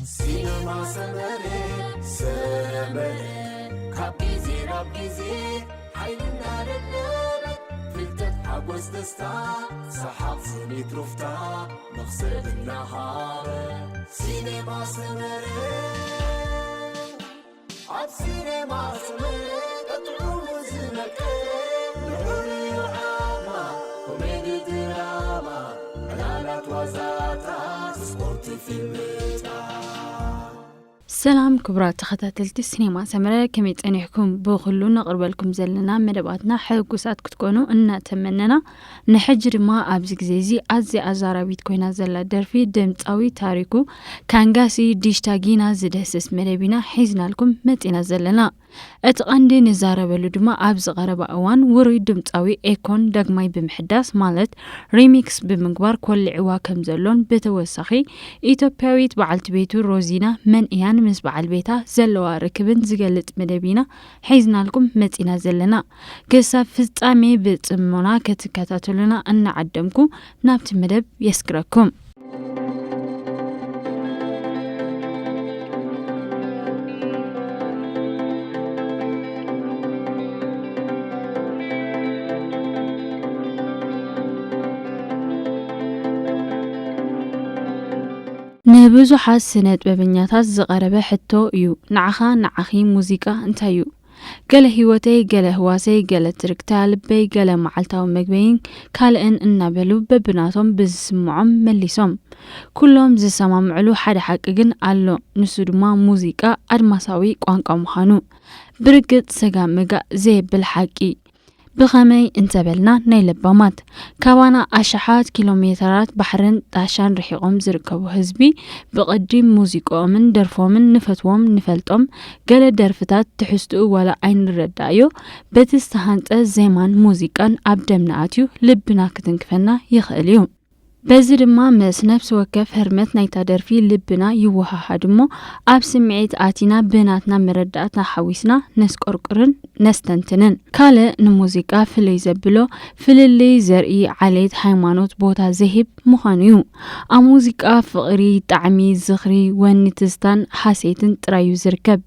ሲነማ ሰመረ፣ ሰመረ፣ ካብ ግዜ ናብ ግዜ ሓይልና ደበበ፣ ፍልጠት ሓጎስ ደስታ፣ ሰሓቕ ስኒት ሩፍታ፣ መኽሰብ እናሃበ። ሲነማ ሰመረ፣ ኣብ ሲነማ ሰመረ፣ ጥዑሙ ዝመቀረ፣ ንዑ ንዩ ዓማ፣ ኮሜዲ ድራማ፣ ዕላላት ዋዛታት፣ ስፖርት ፊልምታት። ሰላም ክቡራት ተኸታተልቲ ሲኔማ ሰመረ፣ ከመይ ጸኒሕኩም? ብኹሉ ነቕርበልኩም ዘለና መደባትና ሕጉሳት ክትኮኑ እናተመነና፣ ንሕጂ ድማ ኣብዚ ግዜ እዚ ኣዝያ ኣዛራቢት ኮይና ዘላ ደርፊ ድምጻዊ ታሪኩ ካንጋሲ ዲሽታ ጊና ዝድህስስ መደብ ኢና ሒዝናልኩም መጺና ዘለና። እቲ ቀንዲ ንዛረበሉ ድማ ኣብዚ ቀረባ እዋን ውሩይ ድምጻዊ ኤኮን ዳግማይ ብምሕዳስ ማለት ሪሚክስ ብምግባር ኮሊዕዋ ከም ዘሎን ብተወሳኺ ኢትዮጵያዊት በዓልቲ ቤቱ ሮዚና መን እያን ምስ በዓል ቤታ ዘለዋ ርክብን ዝገልጽ መደብ ኢና ሒዝናልኩም መጺና ዘለና። ክሳብ ፍጻሜ ብጽሞና ክትከታተሉና እናዓደምኩ ናብቲ መደብ የስግረኩም። ንብዙሓት ስነ ጥበበኛታት ዝቐረበ ሕቶ እዩ፣ ንዓኻ ንዓኺ ሙዚቃ እንታይ እዩ? ገለ ህይወተይ፣ ገለ ህዋሰይ፣ ገለ ትርግታ ልበይ፣ ገለ መዓልታዊ መግበይን ካልእን እናበሉ በብናቶም ብዝስምዖም መሊሶም። ኩሎም ዝሰማምዕሉ ሓደ ሓቂ ግን ኣሎ፣ ንሱ ድማ ሙዚቃ ኣድማሳዊ ቋንቋ ምዃኑ። ብርግጽ ሰጋእ ምጋእ ዘየብል ሓቂ። ብኸመይ እንተበልና ናይ ለባማት፣ ካባና ኣሽሓት ኪሎ ሜተራት ባሕርን ጣሻን ርሒቖም ዝርከቡ ህዝቢ ብቕዲ ሙዚቃኦምን ደርፎምን ንፈትዎም ንፈልጦም። ገለ ደርፍታት ትሕዝትኡ ዋላ ኣይንረዳእዮ፣ በቲ ዝተሃንጸ ዜማን ሙዚቃን ኣብ ደምና ኣትዩ ልብና ክትንክፈና ይኽእል እዩ። በዚ ድማ ምስ ነፍሲ ወከፍ ህርመት ናይታ ደርፊ ልብና ይወሃሃድ እሞ፣ ኣብ ስምዒት ኣቲና ብናትና መረዳእታ ሓዊስና ነስቆርቁርን ነስተንትንን። ካልእ ንሙዚቃ ፍልይ ዘብሎ ፍልልይ ዘርኢ ዓሌት፣ ሃይማኖት፣ ቦታ ዘሂብ ምዃኑ እዩ። ኣብ ሙዚቃ ፍቕሪ፣ ጣዕሚ፣ ዝኽሪ፣ ወኒ፣ ትዝታን ሃሴትን ጥራይ እዩ ዝርከብ።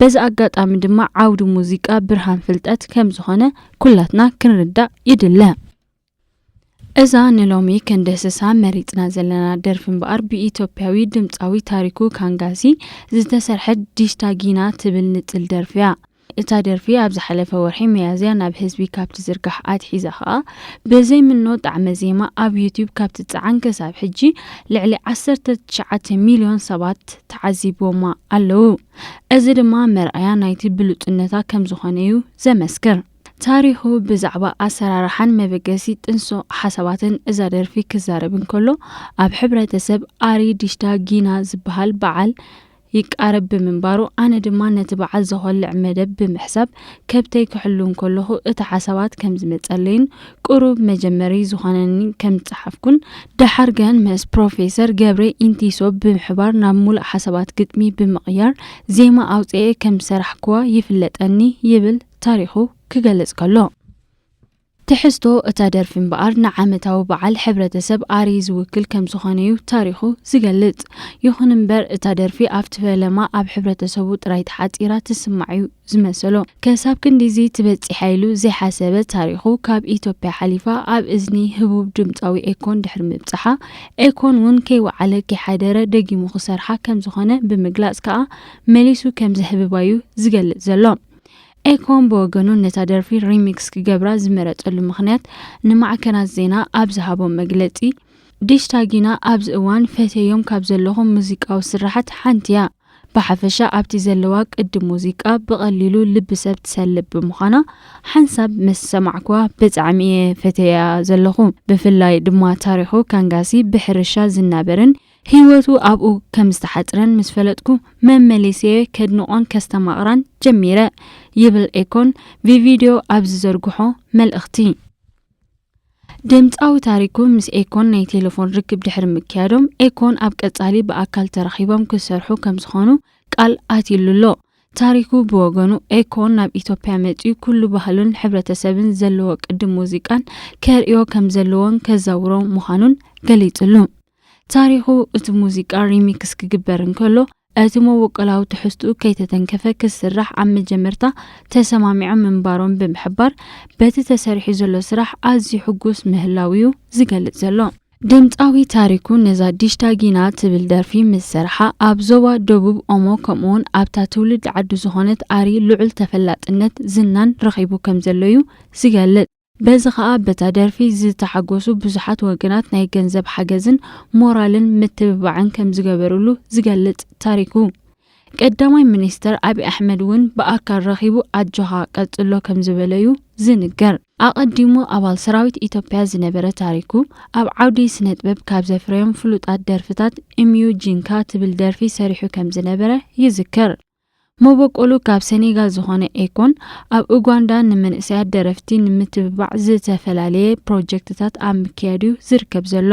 በዚ ኣጋጣሚ ድማ ዓውዲ ሙዚቃ ብርሃን ፍልጠት ከም ዝኾነ ኩላትና ክንርዳእ ይድለ። እዛ ንሎሚ ከንደህስሳ መሪጽና ዘለና ደርፊ እምበኣር ብኢትዮጵያዊ ድምጻዊ ታሪኩ ካንጋሲ ዝተሰርሐት ዲሽታ ጊና ትብል ንጽል ደርፊ እያ። እታ ደርፊ ኣብ ዝሓለፈ ወርሒ ሚያዝያ ናብ ህዝቢ ካብ ትዝርጋሕ ኣትሒዛ ኸኣ ብዘይምኖ ጣዕመ ዜማ ኣብ ዩትዩብ ካብ ትጸዓን ክሳብ ሕጂ ልዕሊ ዓሰርተ ትሽዓተ ሚልዮን ሰባት ተዓዚቦማ ኣለዉ። እዚ ድማ መርኣያ ናይቲ ብሉጽነታ ከም ዝኾነ እዩ ዘመስክር። ታሪኹ ብዛዕባ ኣሰራርሓን መበገሲ ጥንሶ ሓሳባትን እዛ ደርፊ ክዛረብ እንከሎ፣ ኣብ ሕብረተሰብ ኣሪ ዲሽታ ጊና ዝበሃል በዓል ይቃረብ ብምንባሩ፣ ኣነ ድማ ነቲ በዓል ዘኾልዕ መደብ ብምሕሳብ ከብተይ ክሕሉ እንከለኹ እቲ ሓሳባት ከም ዝመጸለይን ቁሩብ መጀመሪ ዝኾነኒ ከም ዝጸሓፍኩን፣ ደሓር ግን ምስ ፕሮፌሰር ገብረ ኢንቲሶ ብምሕባር ናብ ሙሉእ ሓሳባት ግጥሚ ብምቕያር ዜማ ኣውጽኤ ከም ዝሰራሕኩዋ ይፍለጠኒ ይብል ታሪኹ ክገልጽ ከሎ። ትሕዝቶ እታ ደርፊ እምበኣር ንዓመታዊ በዓል ሕብረተሰብ ኣሪ ዝውክል ከም ዝኾነ እዩ ታሪኹ ዝገልጽ። ይኹን እምበር እታ ደርፊ ኣብቲ ፈለማ ኣብ ሕብረተሰቡ ጥራይ ተሓጺራ ትስማዕ እዩ ዝመሰሎ። ከሳብ ክንዲዚ ትበጺሓ ኢሉ ዘይሓሰበ ታሪኹ ካብ ኢትዮጵያ ሓሊፋ ኣብ እዝኒ ህቡብ ድምጻዊ ኤኮን ድሕሪ ምብጻሓ፣ ኤኮን እውን ከይወዓለ ከይሓደረ ደጊሙ ክሰርሓ ከም ዝኾነ ብምግላጽ ከኣ መሊሱ ከም ዘህብባ እዩ ዝገልጽ ዘሎ። ኤኮን ብወገኑ ነታ ደርፊ ሪሚክስ ክገብራ ዝመረጸሉ ምኽንያት ንማዕከናት ዜና ኣብ ዝሃቦ መግለጺ፣ ዲሽታ ጊና ኣብዚ እዋን ፈትየዮም ካብ ዘለኹ ሙዚቃዊ ስርሓት ሓንቲ እያ። ብሓፈሻ ኣብቲ ዘለዋ ቅዲ ሙዚቃ ብቐሊሉ ልቢ ሰብ ትሰልብ ብምዃና ሓንሳብ ምስ ሰማዕኩዋ ብጣዕሚ እየ ፈትየያ ዘለኹ። ብፍላይ ድማ ታሪኹ ካንጋሲ ብሕርሻ ዝናበርን ህይወቱ ኣብኡ ከም ዝተሓጽረን ምስ ፈለጥኩ መመሊሰየ ከድንቖን ከስተማቕራን ጀሚረ ይብል ኤኮን ብቪድዮ ኣብ ዝዘርግሖ መልእኽቲ። ድምጻዊ ታሪኩ ምስ ኤኮን ናይ ቴሌፎን ርክብ ድሕሪ ምክያዶም፣ ኤኮን ኣብ ቀጻሊ ብኣካል ተራኺቦም ክሰርሑ ከም ዝኾኑ ቃል ኣትዩሉ ኣሎ። ታሪኩ ብወገኑ፣ ኤኮን ናብ ኢትዮጵያ መጺኡ ኩሉ ባህሉን ሕብረተሰብን ዘለዎ ቅዲ ሙዚቃን ከርእዮ ከም ዘለዎን ከዛውሮ ምዃኑን ገሊጹሉ። ታሪኹ እቲ ሙዚቃ ሪሚክስ ክግበር እንከሎ፣ እቲ መበቆላዊ ትሕዝትኡ ከይተተንከፈ ክስራሕ ኣብ መጀመርታ ተሰማሚዖም ምንባሮም ብምሕባር፣ በቲ ተሰሪሑ ዘሎ ስራሕ ኣዝዩ ሕጉስ ምህላው እዩ ዝገልጽ ዘሎ። ድምጻዊ ታሪኩ ነዛ ዲሽታጊና ትብል ደርፊ ምስ ሰርሓ፣ ኣብ ዞባ ደቡብ ኦሞ ከምኡውን ኣብታ ትውልዲ ዓዱ ዝኾነት ኣሪ ልዑል ተፈላጥነት ዝናን ረኺቡ ከም ዘሎ እዩ ዝገልጽ። በዚ ኸኣ በታ ደርፊ ዝተሓጎሱ ብዙሓት ወገናት ናይ ገንዘብ ሓገዝን ሞራልን ምትብባዕን ከም ዝገበሩሉ ዝገልጽ ታሪኩ፣ ቀዳማይ ሚኒስተር ኣብይ ኣሕመድ እውን ብኣካል ረኺቡ ኣጆኻ ቀጽሎ ከም ዝበለዩ ዝንገር። ኣቐዲሙ ኣባል ሰራዊት ኢትዮጵያ ዝነበረ ታሪኩ፣ ኣብ ዓውዲ ስነ ጥበብ ካብ ዘፍረዮም ፍሉጣት ደርፍታት እምዩ ጂንካ ትብል ደርፊ ሰሪሑ ከም ዝነበረ ይዝከር። መበቆሉ ካብ ሰኔጋል ዝኾነ ኤኮን፣ ኣብ ኡጋንዳ ንመንእሰያት ደረፍቲ ንምትብባዕ ዝተፈላለየ ፕሮጀክትታት ኣብ ምክያድ እዩ ዝርከብ ዘሎ።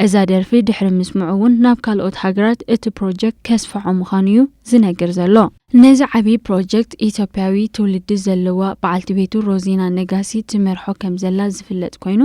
እዛ ደርፊ ድሕሪ ምስምዑ እውን ናብ ካልኦት ሃገራት እቲ ፕሮጀክት ከስፍሖ ምዃኑ እዩ ዝነግር ዘሎ። ነዚ ዓብዪ ፕሮጀክት ኢትዮጵያዊ ትውልዲ ዘለዋ በዓልቲ ቤቱ ሮዚና ነጋሲ ትመርሖ ከም ዘላ ዝፍለጥ ኮይኑ፣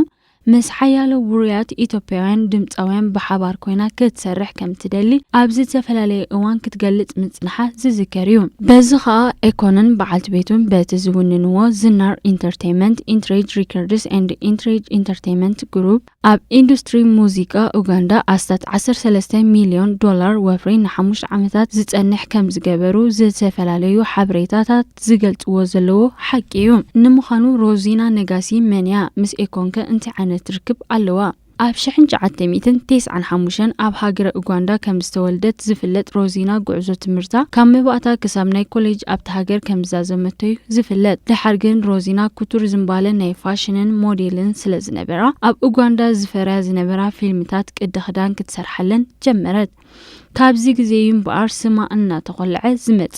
ምስ ሓያሎ ውሩያት ኢትዮጵያውያን ድምጻውያን ብሓባር ኮይና ክትሰርሕ ከም ትደሊ ኣብ ዝተፈላለየ እዋን ክትገልጽ ምጽንሓ ዝዝከር እዩ። በዚ ኸኣ ኤኮንን በዓልቲ ቤቱን በቲ ዝውንንዎ ዝናር ኢንተርቴይንመንት፣ ኢንትሬጅ ሪከርድስ ኤንድ ኢንትሬጅ ኢንተርቴይንመንት ግሩፕ ኣብ ኢንዱስትሪ ሙዚቃ ኡጋንዳ ኣስታት ዓሰርተ ሰለስተ ሚልዮን ዶላር ወፍሪ ንሓሙሽተ ዓመታት ዝጸንሕ ከም ዝገበሩ ዝተፈላለዩ ሓበሬታታት ዝገልጽዎ ዘለዎ ሓቂ እዩ። ንምዃኑ ሮዚና ነጋሲ መን እያ? ምስ ኤኮንከ እንታይ ዓይነት ርክብ ኣለዋ? ኣብ ሽሕን ትሽዓተ ሚእትን ተስዓን ሓሙሽተን ኣብ ሃገረ ኡጋንዳ ከም ዝተወልደት ዝፍለጥ ሮዚና፣ ጉዕዞ ትምህርታ ካብ መባእታ ክሳብ ናይ ኮሌጅ ኣብቲ ሃገር ከም ዝዛዘመቶ እዩ ዝፍለጥ። ደሓር ግን ሮዚና ክቱር ዝንባለ ናይ ፋሽንን ሞዴልን ስለ ዝነበራ፣ ኣብ ኡጋንዳ ዝፈርያ ዝነበራ ፊልምታት ቅዲ ክዳን ክትሰርሓለን ጀመረት። ካብዚ ግዜ እዩ እምበኣር ስማ እናተኾልዐ ዝመጸ።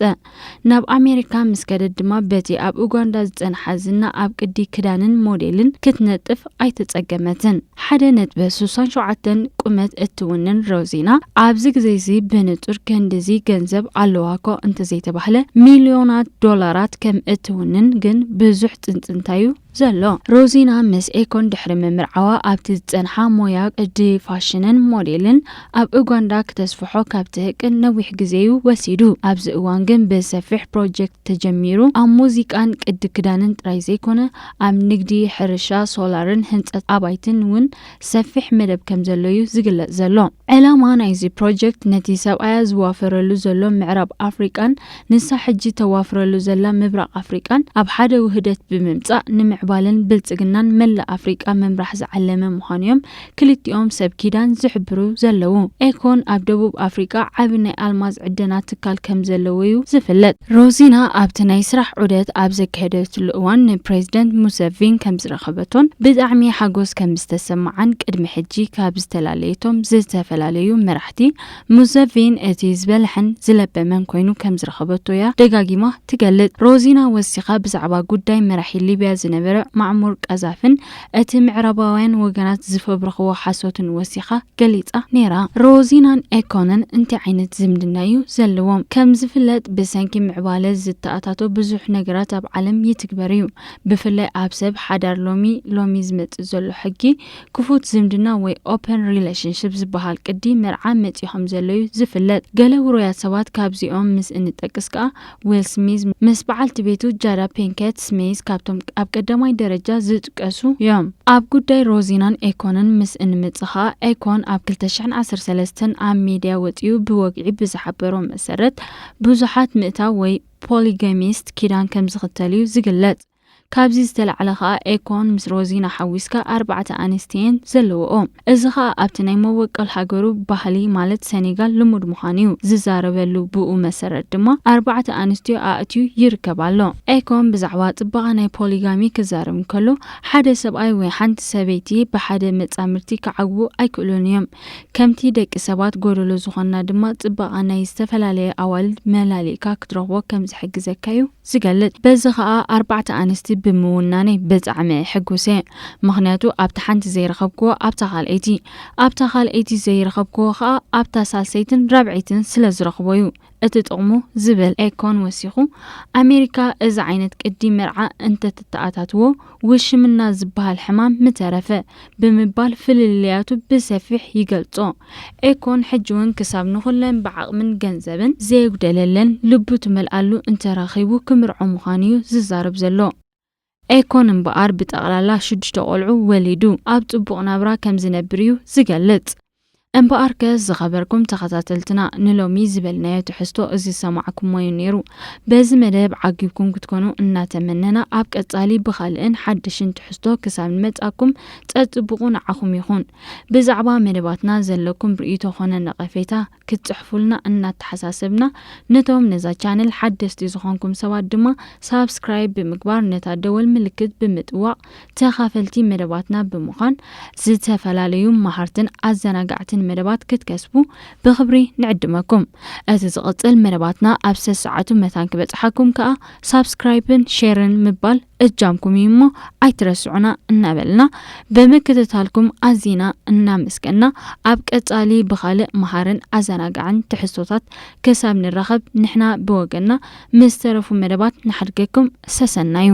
ናብ ኣሜሪካ ምስ ከደት ድማ በቲ ኣብ ኡጋንዳ ዝጸንሓ ዝና ኣብ ቅዲ ክዳንን ሞዴልን ክትነጥፍ ኣይተጸገመትን። ሓደ ነጥቢ ስሳን ሸውዓተን ቁመት እትውንን ሮዚና፣ ኣብዚ ግዜ እዚ ብንጹር ክንድዚ ገንዘብ ኣለዋ እኮ እንተዘይተባህለ፣ ሚልዮናት ዶላራት ከም እትውንን ግን ብዙሕ ጽንጽንታ እዩ ዘሎ። ሮዚና ምስ ኤኮን ድሕሪ ምምርዓዋ ኣብቲ ዝጸንሓ ሞያ ቅዲ ፋሽንን ሞዴልን ኣብ ኡጋንዳ ክተስፍሖ ካብ ትህቅን ነዊሕ ግዜ እዩ ወሲዱ። ኣብዚ እዋን ግን ብሰፊሕ ፕሮጀክት ተጀሚሩ፣ ኣብ ሙዚቃን ቅዲ ክዳንን ጥራይ ዘይኮነ፣ ኣብ ንግዲ፣ ሕርሻ፣ ሶላርን ህንጸት ኣባይትን እውን ሰፊሕ መደብ ከም ዘሎ እዩ ዝግለጽ ዘሎ። ዕላማ ናይዚ ፕሮጀክት ነቲ ሰብኣያ ዝዋፈረሉ ዘሎ ምዕራብ ኣፍሪቃን ንሳ ሕጂ ተዋፍረሉ ዘላ ምብራቕ ኣፍሪቃን ኣብ ሓደ ውህደት ብምምጻእ ንምዕባለን ብልጽግናን መላእ ኣፍሪቃ ምምራሕ ዝዓለመ ምዃኑ እዮም ክልቲኦም ሰብ ኪዳን ዝሕብሩ ዘለዉ። ኤኮን ኣብ ደቡብ ኣፍሪቃ ዓቢ ናይ ኣልማዝ ዕደና ትካል ከም ዘለዎ እዩ ዝፍለጥ። ሮዚና ኣብቲ ናይ ስራሕ ዑደት ኣብ ዘካየደትሉ እዋን ንፕሬዚደንት ሙሰቪን ከም ዝረኸበቶን ብጣዕሚ ሓጎስ ከም ዝተሰምዓን ቅድሚ ሕጂ ካብ ዝተፈላለየቶም ዝተፈላለዩ መራሕቲ ሙሰቪን እቲ ዝበልሐን ዝለበመን ኮይኑ ከም ዝረኸበቶ እያ ደጋጊማ ትገልጽ። ሮዚና ወሲኻ ብዛዕባ ጉዳይ መራሒ ሊብያ ዝነበረ ማዕሙር ቀዛፍን እቲ ምዕራባውያን ወገናት ዝፈብረኽዎ ሓሶትን ወሲኻ ገሊጻ ነይራ። ሮዚናን ኤኮንን እንታይ ዓይነት ዝምድና እዩ ዘለዎም? ከም ዝፍለጥ ብሰንኪ ምዕባለ ዝተኣታቶ ብዙሕ ነገራት ኣብ ዓለም ይትግበር እዩ። ብፍላይ ኣብ ሰብ ሓዳር ሎሚ ሎሚ ዝመጽእ ዘሎ ሕጊ ክፉት ዝምድና ወይ ኦፐን ሪሌሽንሽፕ ዝበሃል ቅዲ መርዓ መጺኦም ዘለዩ ዝፍለጥ። ገለ ውሩያት ሰባት ካብዚኦም ምስ እንጠቅስ ከኣ ዊል ስሚዝ ምስ በዓልቲ ቤቱ ጃዳ ፒንከት ስሚዝ ካብቶም ኣብ ቀዳማይ ደረጃ ዝጥቀሱ እዮም። ኣብ ጉዳይ ሮዚናን ኤኮንን ምስ እንመጽእ ከኣ ኤኮን ኣብ ክልተ ሽሕን ዓሰርተ ሰለስተን ኣብ ሚድያ ወጺኡ ብወግዒ ብዝሓበሮ መሰረት ብዙሓት ምእታው ወይ ፖሊጋሚስት ኪዳን ከም ዝኽተል እዩ ዝግለጽ። ካብዚ ዝተላዕለ ከኣ ኤኮን ምስ ሮዚና ሓዊስካ ኣርባዕተ ኣንስቲ እየን ዘለውኦ። እዚ ከኣ ኣብቲ ናይ መበቆል ሃገሩ ባህሊ ማለት ሰኔጋል ልሙድ ምዃኑ እዩ ዝዛረበሉ። ብኡ መሰረት ድማ ኣርባዕተ ኣንስትዮ ኣእትዩ ይርከብ ኣሎ። ኤኮን ብዛዕባ ጽባቐ ናይ ፖሊጋሚ ክዛረብ እንከሎ ሓደ ሰብኣይ ወይ ሓንቲ ሰበይቲ ብሓደ መጻምድቲ ክዓግቡ ኣይክእሉን እዮም። ከምቲ ደቂ ሰባት ጎደሎ ዝኾንና ድማ ጽባቐ ናይ ዝተፈላለየ ኣዋልድ መላሊእካ ክትረኽቦ ከም ዝሕግዘካ እዩ ዝገልጽ። በዚ ከኣ ኣርባዕተ ኣንስቲ ብምውናነይ ብጣዕሚ ሕጉስ እየ። ምኽንያቱ ኣብታ ሓንቲ ዘይረኸብክዎ ኣብታ ካልኣይቲ፣ ኣብታ ካልኣይቲ ዘይረኸብክዎ ኸኣ ኣብታ ሳልሰይትን ራብዐይትን ስለ ዝረኽቦ እዩ እቲ ጥቕሙ፣ ዝብል ኤኮን ወሲኹ፣ ኣሜሪካ እዚ ዓይነት ቅዲ መርዓ እንተትተኣታትዎ ውሽምና ዝበሃል ሕማም ምተረፈ ብምባል ፍልልያቱ ብሰፊሕ ይገልጾ። ኤኮን ሕጂ እውን ክሳብ ንኹለን ብዓቕምን ገንዘብን ዘየጉደለለን ልቡ ትመልኣሉ እንተረኺቡ ክምርዖ ምዃኑ እዩ ዝዛረብ ዘሎ። ኤኮን እምበኣር ብጠቕላላ ሽዱሽተ ቆልዑ ወሊዱ ኣብ ጽቡቕ ናብራ ከም ዝነብር እዩ ዝገልጽ። እምበኣርከ ዝኸበርኩም ተኸታተልትና፣ ንሎሚ ዝበልናዮ ትሕዝቶ እዚ ዝሰማዕኩሞ እዩ ነይሩ። በዚ መደብ ዓጊብኩም ክትኮኑ እናተመነና፣ ኣብ ቀጻሊ ብኻልእን ሓድሽን ትሕዝቶ ክሳብ ንመጻኩም ጸጽቡቑ ንዓኹም ይኹን። ብዛዕባ መደባትና ዘለኩም ርእይቶ ኾነ ነቐፌታ ክትጽሕፉልና እናተሓሳሰብና፣ ነቶም ነዛ ቻነል ሓደስቲ ዝኾንኩም ሰባት ድማ ሳብስክራይብ ብምግባር ነታ ደወል ምልክት ብምጥዋቕ ተኻፈልቲ መደባትና ብምዃን ዝተፈላለዩ መሃርትን ኣዘናጋዕትን መደባት ክትከስቡ ብኽብሪ ንዕድመኩም። እቲ ዝቕጽል መደባትና ኣብ ሰሰዓቱ መታን ክበጽሓኩም ከኣ ሳብስክራይብን ሼርን ምባል እጃምኩም እዩ እሞ ኣይትረስዑና እናበልና ብምክትታልኩም ኣዚና እናመስገና ኣብ ቀጻሊ ብኻልእ መሃርን ኣዘናጋዕን ትሕዝቶታት ክሳብ ንራኸብ ንሕና ብወገንና ምስ ተረፉ መደባት ንሓድገኩም ሰሰናዩ።